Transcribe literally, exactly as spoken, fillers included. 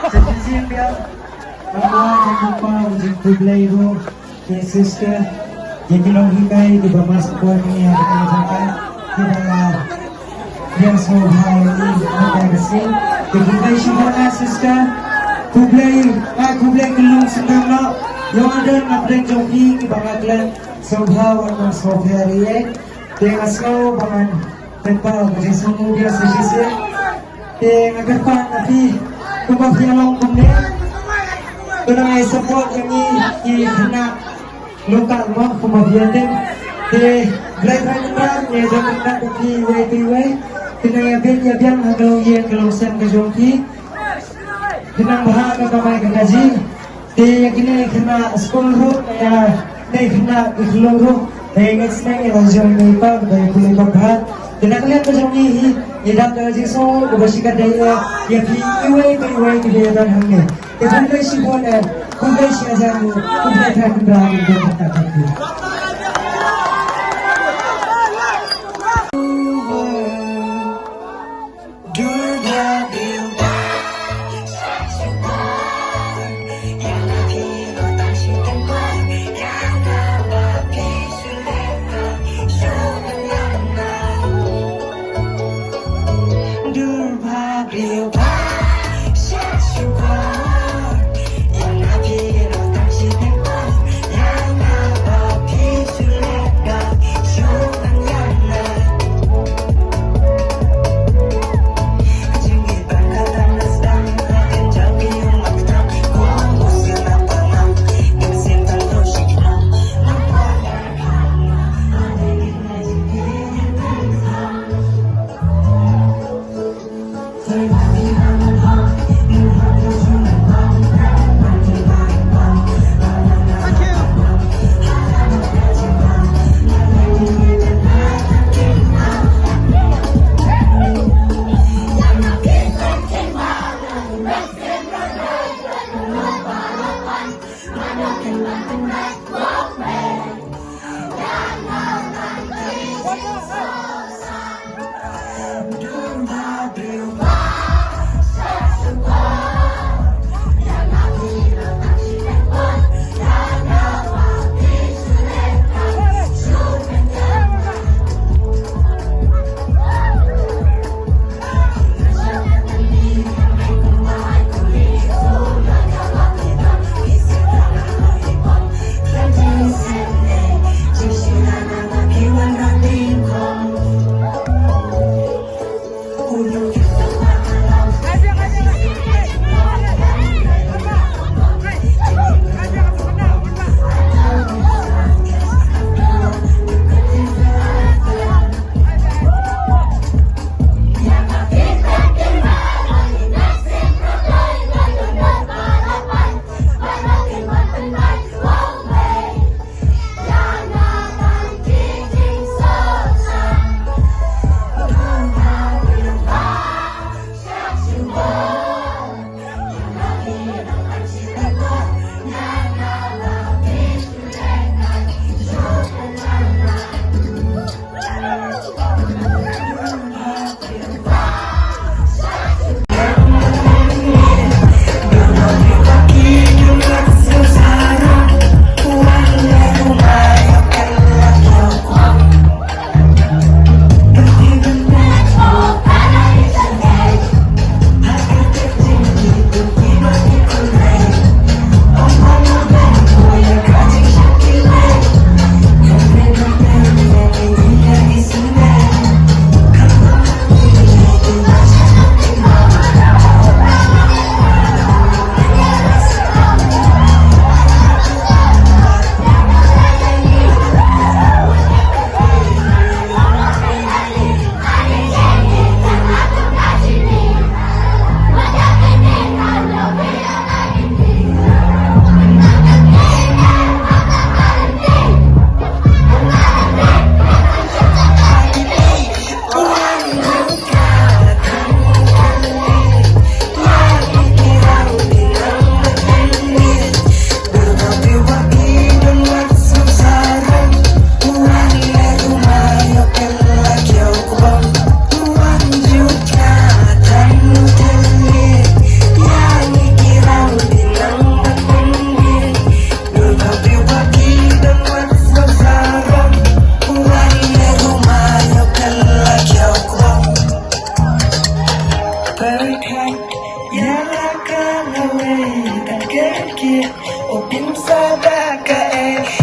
Sa shisien biang nga kwah ban kynmaw jingkhublei ruh ïa ki sister, ïa ki nonghikai kiba mas kwah ïa ka jaka kiba la biang sngewbha ïa ngi mynta ka sngi. Te khublei shibun ïa sister. Khublei, ah, khublei kylluid sngewbha noh ïa ki nonghikai jong phi kiba nga klet sngewbha wan wan sngewbha ïa. Te nga sngew ba ngan pynpaw ka jingsngewnguh biang sa shisien. Te nga kyrpad na phi kumba phi ïa long kumne, to nang ai support ïa ngi ki khynnah local mo kumba phi ïa tip. Te Blei Trai Kynrad un ïa jop kyrpad ïa phi iwei pa iwei. Te nang ïa bit ïa biang ha ka longïing ka longsem ka jong phi. Te nang bha ka kamai ka kajih. Te ïa kine ki khynnah skul ruh, ïa kine ki khynnah ki khyllung ruh, te ngi sneng ïa la jong ïa i pa, te pule pa bha. Te na ka liang ka jong ngi hi, ngi dap da ka jingsngew kaba shikatdei ïa, ïa phi iwei pa iwei kiba ïa don hangne. Te khublei shibun eh, khublei shihajar nguh, khublei Trai Kynrad ïa ka jingkyrkhu. Ïa la ka lawei tang kyrkieh, o pynsa da kaei.